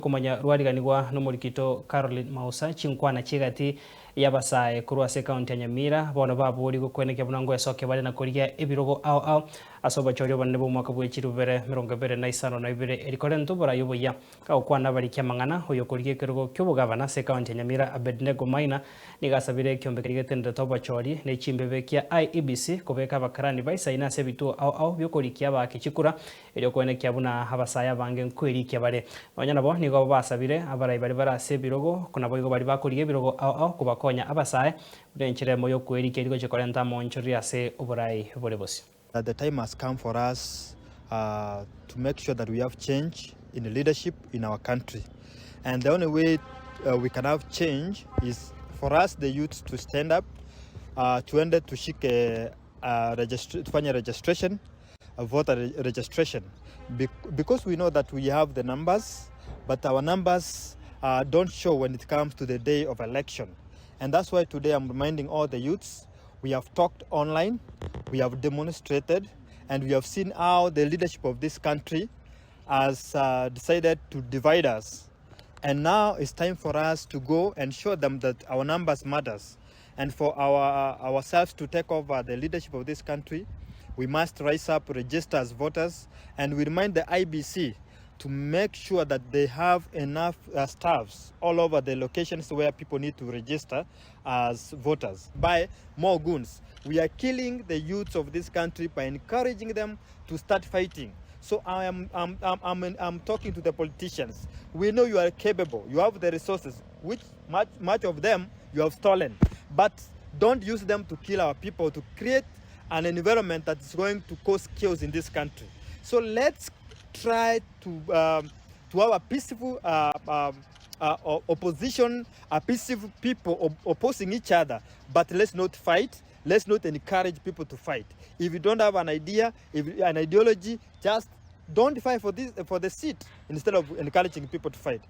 Komanya rwariganigwa nomorikito Caroline Mausa chinkwana chi'egati y'abasae korwa ase ekaunti ya Nyamira bono baborigwe koenekia buna ngoesokia bare na korigia ebirogo ao ao ase obochori obonene bw'omwaka bwe chilifu bibere 25 eri korenta oborai oboyia. Gagokwana abariki amang'ana, oyokorigia ekerogo ki'obogavana ase ekaunti ya Nyamira Abednego Maina nigo asabire ekiombe keria getenderete obochori ne chimbebe kia IEBC kobeka abakarani baisaine ase ebituo ao ao biokorikia abaaki chikura Erio koenekia buna abasae abange nkwerikia bare. Nonya nabo nigo basabire abarai baria bare ase ebirogo, naboigo baria bakorigia ebirogo ao ao kobakonya abasae, buna enchera emo y'okwerikia rigochia korenta amoonchoreria ase oborai bore bosio. That the time has come for us to make sure that we have change in leadership in our country and the only way we can have change is for us the youths to stand up tuende tushike tufanye registration voter registration because we know that we have the numbers but our numbers uh, don't show when it comes to the day of election and that's why today i'm reminding all the youths we have talked online we have demonstrated and we have seen how the leadership of this country has uh, decided to divide us and now it's time for us to go and show them that our numbers matters and for our ourselves to take over the leadership of this country we must rise up register as voters and we remind the IEBC to make sure that they have enough uh, staffs all over the locations where people need to register as voters. Buy more guns. We are killing the youths of this country by encouraging them to start fighting. So I am I'm, I'm, I'm, I'm talking to the politicians. We know you are capable. You have the resources, which much, much of them you have stolen. But don't use them to kill our people, to create an environment that is going to cause chaos in this country. So let's try to to have a peaceful opposition, a peaceful people opposing each other. But let's not fight. Let's not encourage people to fight. If you don't have an idea, if an ideology, just don't fight for this for the seat instead of encouraging people to fight.